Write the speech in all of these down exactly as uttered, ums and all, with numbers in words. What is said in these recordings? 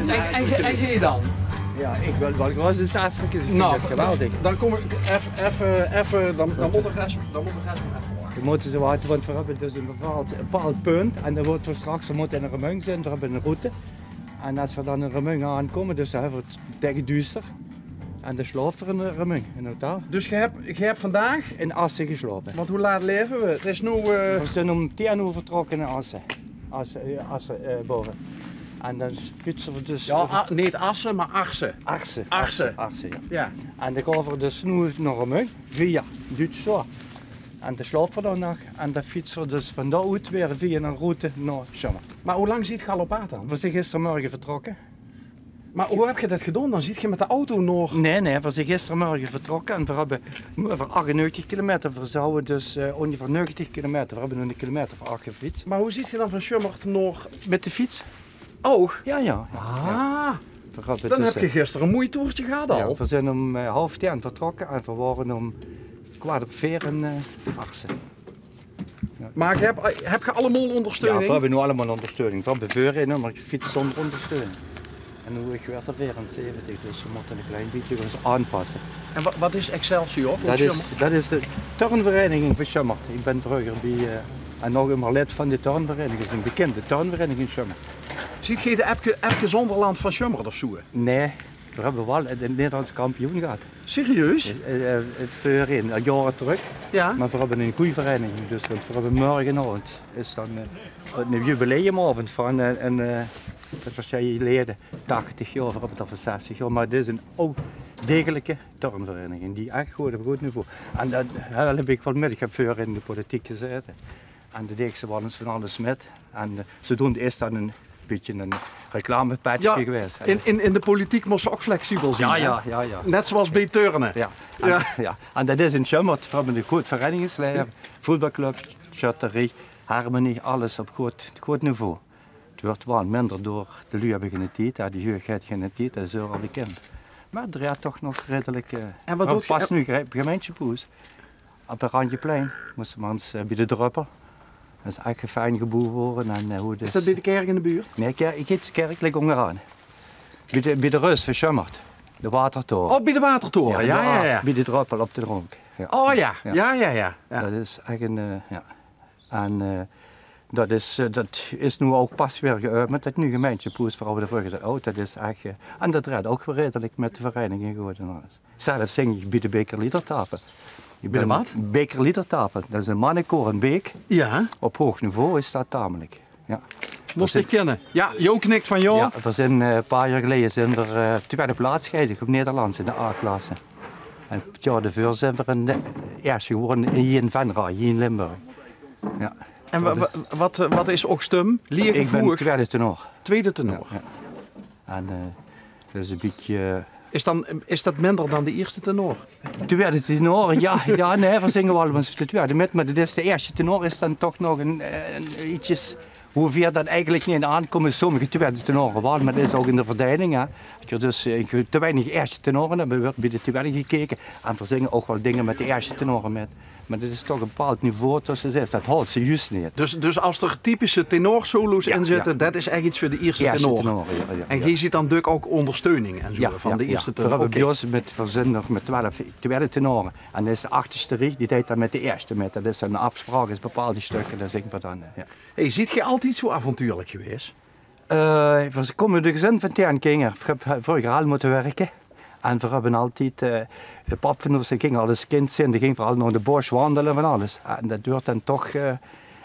En, en, en geej dan? Ja, ich wil waal gewoon ins effe, ich vinj 't geweldig. Noe, dan kóm ich effe, effe, effe, dan, dan mót de res, dan mót de res mer effe wachte. Veer mótte zoe wachte, want veer höbbe dus ein bepaald, ein bepaald punt en dan wuuert veur straks, veer mótte in ein Remunj zeen, veer höbbe ein route. En es veer dan in Remunj aankómme, dus dan höbbe veer 't dèk duuster. En dan slaope veer in Remunj, in hotel. Dus geej höb, geej höb vandaag in Asse geslaope. Want wie laat laeve veer? 't Is noe, eh, veer zeen óm tieën oer vertrokke in Asse. Asse, eh, Asse, eh, Boven. En dan fietse veer dus... Ja, A-, neet Asse, mer Arse. Arse. Arse. Arse, Arse, ja. Ja. En dan gaon veer dus noe nao Remunj, via Duitsland. En dan slaope veer dao 'n nach. En dan fietse veer dus van dao oet weer via ein route nao Sjömmert. Mer wie lang zeet geej al op pad dan? Veer zeen gistermorge vertrokke. Mer wie höb geej det gedaon dan? Zeet geej mit de auto nog? Nae, nae, veer zeen gistermorge vertrokke en veer höbbe noe euver achtennegentig kilometer. Veer zouwe dus, eh, óngeveer negentig kilometer. Veer höbbe noe ein kilometer of ach gefiets. Mer wie zeet geej dan van Sjömmert nog? Mit de fiets. Och. Ja, ja, ja. Ah. Veer höbbe dus, eh, dan höb geej gister ein moei toertje gehad al. Ja, veer zeen óm, eh, haof tieën vertrokke en veer wore óm kwart op veer in, eh, Arse. Ja. Mer höb, höb geej allemaol óngersteuning? Ja, veer höbbe noe allemaol óngersteuning. Veer höbbe veurriej, mer ich fiets zónger óngersteuning. En noe, ich waer veerenzeventig, dus veer mótte ein klein bietje ós aanpasse. En wa-, waat is Excelsior? Det is, det is de turnvereiniging van Sjömmert. Ich bön vreuger bie, eh, en nog ummer lid van de turnvereiniging. 't Is ein bekinde turnvereiniging in Sjömmert. Zeet geej de Epke, Epke Zonderland van Sjömmert of zoe? Nae. Veer höbbe waal 't Nederlands kampioen gehad. Serieus? Eh, eh, 't veurjaor, eh, jaore trök. Ja. Mer veer höbbe ein gooj vereiniging, dus, want veer höbbe morgenaovend is dan, eh, ein jubileumaovend van, eh, ein, eh, det waas zes jaor geleje, tachtig jaor, veer höbbe 't euver zestig jaor. Mer 't is ein oud degelike turnvereiniging die ech good, op good niveau. En det, eh, höb ich waal mit. Ich höb veurjaor in de politiek gezaete. En dan deeg ich waal ins van alles mit. En, eh, zodoende is det ein bietje ein reclamepetje gewaes. Ja. In, in, in de politiek mós se ouch flexibel zeen, hè? Ja, ja, ja. Net zoewie bie turne. Ja. En, ja. En det is in Sjömmert, veer höbbe ein good vereinigingsleven, voetbalclub, sjötterie, harmonie, alles op good, good niveau. 't Wuuert waal minder door de luuj höbbe geine tied, ja, de jeug haet geine tied, det is euveral bekind. Mer 't drejt toch nog redelik, eh, en waat doot geej? Pas noe ge-, gemeintepoes. Op 't Randjeplein, mós se mer ins, eh, bie de Dröppel. Det is ech ein fijn geboew gewore. En, eh, wie is det bie de kèrk in de buurt? Nae, kèr-, de kèrk ligk óngeraan. Bie de, bie de Rus van Sjömmert. De watertoren. Oh, bie de watertoren. Ja, ja, ja, ja. Bie de Dröppel op de drónk. Ja. Oh ja, ja, ja, ja. Det is ech ein, eh, ja. En, eh, det is, eh, det is noe ouch pas weer geäöpend, det nuuj gemeintepoes, veer hawwe vreuger det ouch, det is ech, eh, en det drejt ouch weer redelik mit de vereiniging good en alles. Zelf zing ich bie de Beker Liedertafel. Bie de waat? Beker Liedertafel. Det is ein mannekoor in Beek. Ja. Op hoog niveau is det tamelik. Ja. Mós ich kinne. Ja, Jo knik van ja. Ja, veer zeen, eh, ein paar jaor geleje zeen veer, eh, twiede plaats geëindig op Nederlands in de A-klasse. En 't jaor daoveur zeen veer in de ierste gewónne hie in Venray, hie in Limburg. Ja. En wa-, wa-, waat, eh, waat is ouch stum? Leergevoelig? Ich bön twiede tenor. Twiede tenor. Ja, ja. En, eh, det is ein bietje, eh, is dan, is det minder dan de ierste tenor? Twiede tenor, ja, ja, nae, veer zinge waal ins de twiede mit, mer det is de ierste tenor, is dan toch nog ein, eh, ein ietsjes, wie veer dan eigelik neet aankómme, sommige twiede tenore waal, mer det is ouch in de verdeiling, hè. Det geer dus, eh, te weinig ierste tenore höbs, wuuert bie de twiede gekeke. En veer zinge ouch waal dinger mit de ierste tenore mit. Mer det is toch ein bepaald niveau tösse zes. Det haolt ze zjuus neet. Dus, dus es d'r typische tenorsolo's in zitte, det is ech get veur de ierste tenor. Ierste tenor, ja, ja. En geej zeet dan dök ouch óngersteuning en zoe van de ierste tenor. Veer höbbe bie ós mit, veer zeen nog mit twelf twiede tenore. En dan is de achterste rie, die deit dan mit de ierste mit. Det is dan ein aafspraok, is bepaalde stökker, dao zinge veer dan, eh, ja. Hey, zeet geej altied zoe avontuurlik gewaes? Eh, veer kómme oet ein gezin van tieën kinger. Ich höb vreuger al mótte wirke. En veer höbbe altied, eh, de pap van ós, dae ging al es kind zeen, dae ging veural nao de bósj wandele en van alles. En det wuuert dan toch, eh,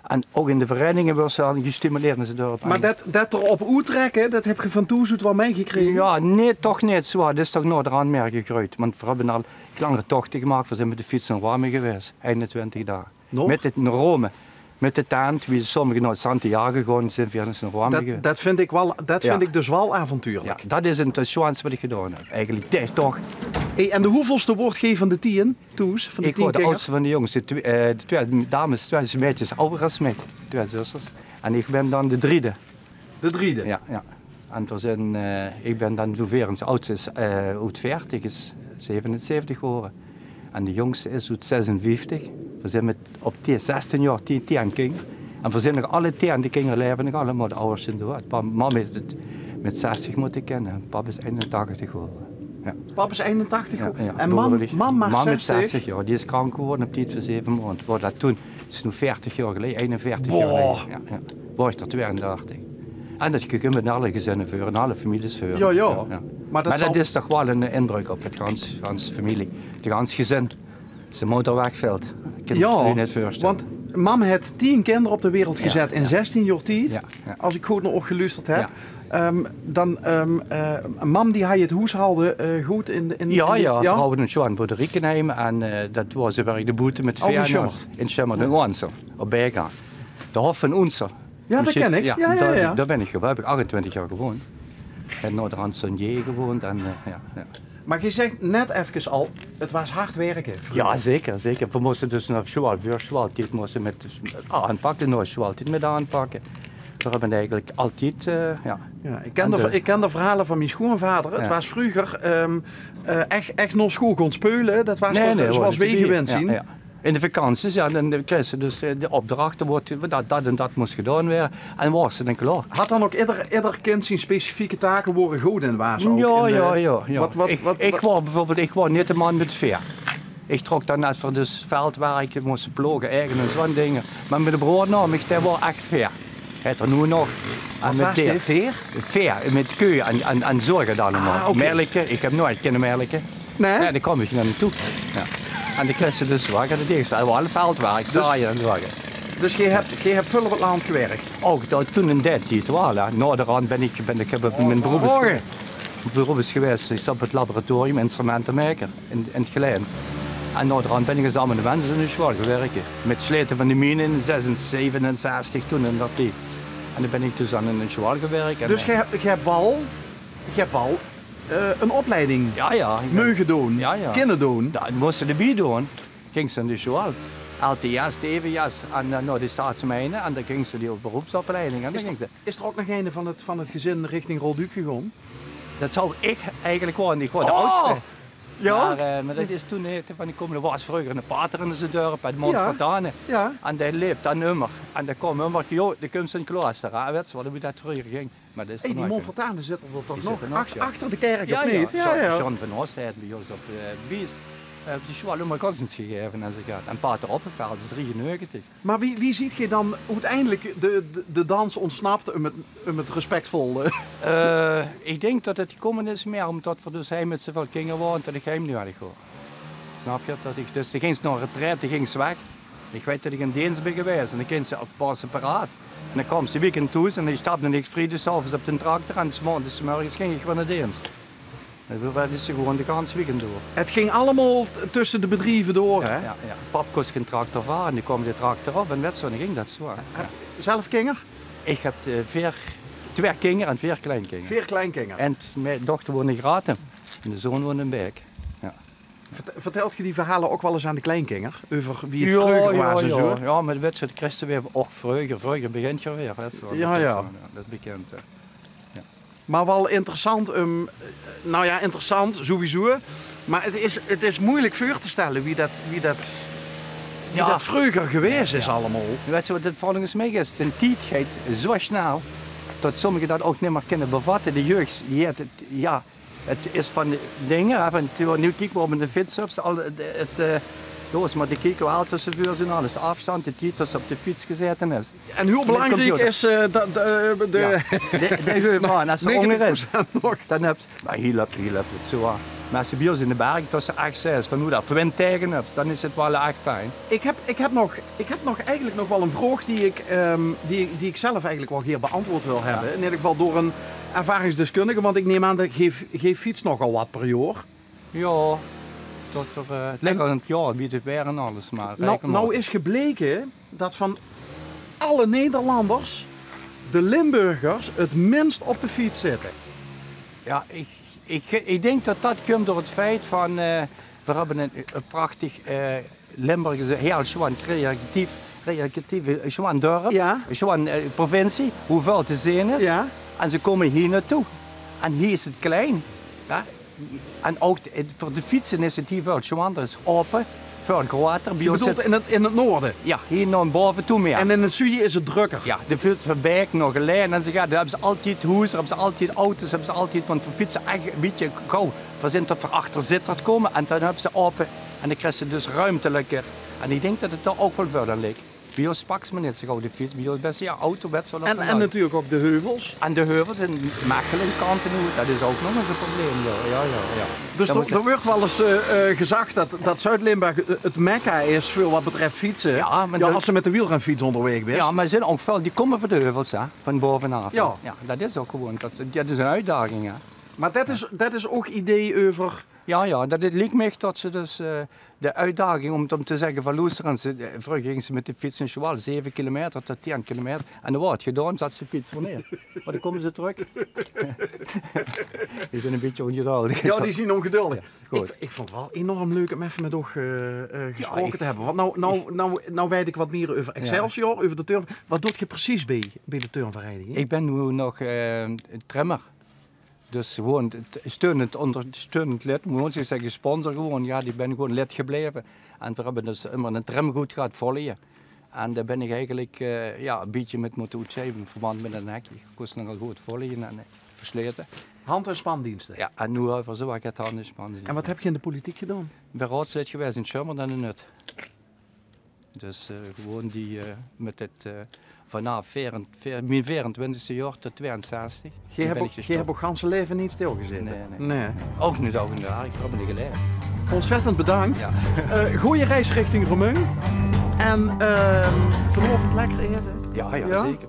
en ouch in de vereiniginge wuuert se al gestimuleerd in 't dörp. Mer det, det d'r op oettrèkke, det höb geej van thoes oet waal mitgekrege? Ja, nae, toch neet zoe. Det is toch naoderhand mieë gegreujd. Want veer höbbe al langere tochte gemaak. Veer zeen mit de fiets in Rome gewaes, einentwintig daag. Nog? Mit 't Rome. Mit de tent, wie sommige nao Santiago gaon, zeen veer ins in Rome gewaes. Det, det vinj ich waal, det vinj ich dus waal avontuurlik. Ja, det is 't sjoonste waat ich gedaon höb, eigelik. Det toch. Hey, en de wievelste waert geej van de tieën thoes, van de tieën kinger? Ich waer de aadste van de jónges. De twie-, eh, de twie dames, twie meidjes, awwer es mich. Twie zusters. En ich bön dan de driede. De driede? Ja, ja. En veer zeen, eh, ich bön dan zoe veer, ós aadste is, eh, oet veertig, is zevenenzeventig gewore. En de jóngste is oet zesenvieftig. Veer zeen mit, op die zestieën jaor, tieën, tieën kinger. En veer zeen nog alle tieën, de kinger laeve nog allemaol, de awwers zeen doead. Pa, mam is 't, Mit zestig mótte kènne. Pap is einentachtig gewore. Ja. Pap is einentachtig gewore. Ja, ja. En mam, mam maar zestig? Mam mit zestig, ja. Die is krank gewore op tied veur zeve maond. Woar dat toen, is noe veertig jaor geleje, einenveertig jaor geleje. Ja, ja. Woar ich d'r tweeëndertig. En dat kump in alle gezinne veur, in alle families veur. Ja, ja. Maar dat is toch waal 'n inbreuk op 't gans, gans familie, 't gans gezin. Ze moder wegvelt. Kan ich mich neet veurstelle. Want mam haet tien kinder op de wereld gezet in zestien jaor tied. Ja, ja. As ich good nao óg geluusterd heb. Ja. Ehm, dan, ehm, eh, mam die haaj 't hoeshalde, eh, good in de, in, ja, in de, ja, vrouw en zoon woorte riekenheim en, eh, dat woar ze werkde boete mit veer in Sjömmert, in Oonsel, op Bega. De hof van Oonsel. Ja, dat ken ich. Ja, ja, ja. Dao bin ich, heb ich achtentwintig jaor gewoond. En naoderhand zo'n J gewoond en, eh, ja, ja. Maar geer zegt net efkes al, 't waas hard werke vreuger. Ja, zeker, zeker. Veer móste dus nao sjoal, veur sjoaltied móste v'r mit, ah, aanpakke, nao sjoaltied mit aanpakke. Veer hebbe eigelik altied, eh, ja. Ja, ich ken de, ich ken de verhaole van mien sjoonvader. 't Waas vreuger, ehm, eh, ech, ech nao sjoal gaon speule. Dat waas toch zoeas weej gewend zien. Ja, ja. In de vakanties, ja, dan kreegs se dus, eh, de opdrachte, woort, dat, dat en dat mós gedaon waere. En woars se dan klaor. Had dan ouk ieder, ieder kind zien specifieke take woar 'r good in waas? Ja, ja, ja. Ich, ich woar bieveurbeeld, ich woar neet de man mit veer. Ich trok dan, as v'r dus veldwerk móste ploge, aege en zo'n dinger. Maar miene broor nao mich, dae woar ech veer. Haet 'r noe nog. Wat waas dit? Veer? Veer, mit keuj en, en, en zörge dan allemaol. Ah, oké. Melke, ich heb noeit kinne melke. Nae? Ja, dao kaom ich nao toe. Ja. En de kriste dus wakker, de deegste. Alle veldwerk, zaaie en zörge. Dus geer heb, geer heb väöl op 't land gewirk? Ouk dat, toen in dae tied waal, hè. Naoderhand bin ich, bin ich, heb ich mien beroep is, beroep is gewaes, ich zat op 't laboratorium, instrumentemaker in, in 't Gelaen. En naoderhand bin ich es amendementsje in de sjoal gewirk. Mit slete van de miene in zes en zevenenzestig toen in dat tied. En dan bin ich dus aan in de sjoal gewirk. En, dus eh, geer heb, geer heb waal, geer heb waal, eh, 'n opleiding meuge doon, kinne doon. Ja, móste d'rbie doon. Gings se in de sjoal. L T S, de evejas, en dan nao de staatsmijne. En dan gings se die op beroepsopleiding. En dan gings se. Is d'r ouk nog eine van 't, van 't gezin richting Rolduc gegaon? Dat zou ich eigelik waal, ich waal de oudste. Ja? Maar, eh, maar dat is toen, eh, van die kómme, d'r waas vreuger 'ne pater in ós dörp, hè, de Montfortane. Ja. En dae leep dan ummer. En dae kaom ummer, joh, dae kump in 't klooster, hè. Wèts se waal wie dat vreuger ging? Maar dat is... Hey, die Montfortane zitte d'r toch nog? Achter de kerk, of neet? Ja, ja. John van Os haet bie ós op, eh, bies, eh, op de sjoal ummer godsdienst gegaeve en zoe get. En pater Oppeveld is drieënnegentig. Maar wie, wie zeet geer dan oeteindelik de, de, de dans ontsnapt, um 't, um 't respectvol, eh? Eh, ich dink dat 't gekómme is mier umtot v'r dus hei mit zoväöl kinger waore, dat ich heim nuuedig waor. Snap geer? Dat ich dus, dan gings se nao 'n retraite, gings se weg. Ich weit dat ich in deens bin gewaes en dan gings se op Paose Paraat. En dan kaoms se weekend thoes en dan stapde ich vriedigs 's aoves op d'n tractor en 's maondigs 's mörges ging ich weer nao deens. En zoe waas 't gewoen de gans weekend door. 't Ging allemaol tösse de bedrieve door, hè? Ja, ja. Pap kós geine tractor vare, die kaom de tractor op en wèts se, dan ging dat zoe. Ja. Zelf kinger? Ich heb, eh, veer, twee kinger en veer kleinkinger. Veer kleinkinger. En mien dochter woont in Grathem en de zoon woont in Baek. Ja. Vert-, vertèlt geer die verhaole ouk waal ens aan de kleinkinger? Euver wie 't vreuger waas en zoe? Ja, maar wèts se, dat kriste weer, och, vreuger, vreuger begint geer weer, wèts se waal. Ja, ja. Dat is, eh, ja, dat bekint, hè. Ja. Maar waal interessant, um, nou ja, interessant, sowieso. Maar 't is, 't is meujelik veur te stelle wie dat, wie dat, wie dat vreuger gewaes is allemaol. Wèts se wat 't volges mich is? De tied geit zoe snel dat sommige dat ouk nimmer kinne bevatte. De jeug, die het, het, ja, 't Is van de dinger, hè, van, noe kiek mer op de fiets op, al 't, 't, eh, doe is mer te kieke, waal tösse veur zien alles. De aafstand, de tied tösse op de fiets gezaete is. En wie belangriek is, eh, dat, eh, de... Ja. De, de geuman, as ze ónger is, dan höbs, maar hie löp, hie löp 't zoe aan. Maar as ze bie ós in de berg tösse ech zes, van wie dat wind taenge höbs, dan is 't waal ech fijn. Ik heb, ik heb nog, ik heb nog eigenlijk nog wel een vraag die ik, ehm, die, die ik zelf eigenlijk wel hier beantwoord wil hebben. Ja. In ieder geval door een ervaringsdeskundige, want ik neem aan dat geef, geef fiets nogal wat per jaar. Ja, dat er, eh, het ligt aan het jaar, wie het weer en alles, maar nou, nou is gebleken dat van alle Nederlanders de Limburgers het minst op de fiets zitten. Ja, ik, ik, ik denk dat dat komt door het feit van, eh, we hebben een, een prachtig, eh, Limburg is 'n hiel sjoon creatief, creatief, eh, sjoon dörp, ja, 'n sjoon, eh, provincie, wie väöl te zeen is. Ja. En ze kómme hie nao toe. En hie is 't klein. Ja. En ouch, eh, veur de fietse is 't hie väöl sjoonder, is aope. Väöl groter. Bie ós zit, in 't, in 't noorde? Jao, hie nao bove toe mieë. En in 't zuuje is 't drökker? Jao, de Veldse Beek nog allein. En ze, jao, dao höbbe ze altied hoezer, höbbe ze altied auto's, höbbe ze altied, want veer fietse ech e bietje gauw. Veer zeen tot veer achter Zitterd kómme en dan höbbe ze aope. En dan kriegs se dus ruimteliker. En ich dink tot 't dao ouch waal väöl aan ligk. Bie ós paks me neet zoe gauw de fiets. Bie ós bès, jao, auto, wèt se waal. En, en natuurlik ouch de heuvels. En de heuvels in Mechele, Kanten, det is ouch nog ins e probleem, jao. Jao, jao, jao. Dus d'r, d'r wuuert waal ins, eh, eh, gezag det, det Zuid-Limburg, eh, 't mekka is veur waat betröf fietse. Jao, mer es se mit de wielrenfiets óngerwaeg bis. Jao, mer d'r zeen ouch väöl die kómme van de heuvels, hè, van bove aaf. Jao. Jao, det is ouch gewoon, det, det is ein oetdaging, hè. Mer det is, det is ouch idee euver. Jao, jao, det, 't liek mich det ze dus, eh, de oetdaging óm, óm te zègke van: loester ins, eh, vreuger ginge ze mit de fiets nao sjoeal, zeve kilometer tot tieën kilometer. En dan waor 't gedaon, zat ze de fiets weer neer. Mer dan kómme ze trök. Die zeen e bietje óngeduldig. Jao, die zeen óngeduldig. Jao, good. Ich, ich vónj 't waal enorm leuk óm effe mit uch, eh, eh, gesproke te höbbe. Want noe, noe, noe, noe weit ich get mieë euver Excelsior, euver de turn. Waat doot geer precies bie, bie de turnvereiniging? Ich bön noe nog, eh, trimmer. Dus gewoon 't steunend, óngersteunend lid, mót ich zègke, sponsor gewoon. Jao, die bön gewoon lid gebleve. En veer höbbe dus ummer 'n trimgood gehad, Volleye. En dao bön ich eigelik, eh, jao, e bietje mit mótte oetsjeive in verband mit 'n hek. Ich kós nogal good volleye en, eh, verslete. Hand- en spandienste? Jao, en noe höbbe veer zoe get hand- en spandienste. En waat höb geer in de politiek gedaon? Ich bön raodslid gewaes in Sjömmert en in Nut. Dus, eh, gewoon die, eh, mit 't, eh, vanaaf veer-, veer-, mien veerentwintigste jaor tot tweeënzestig. Geer höb ouch, geer höb ouch ganse laeve neet stilgezaete? Nae, nae. Ouch neet, ouch neet. Ich höb 't neet geleerd. Óntzèttend bedank. Jao. Eh, gooj reis richting Remunj. En, ehm, vanaovend lekker aete. Jao, jao, zeker.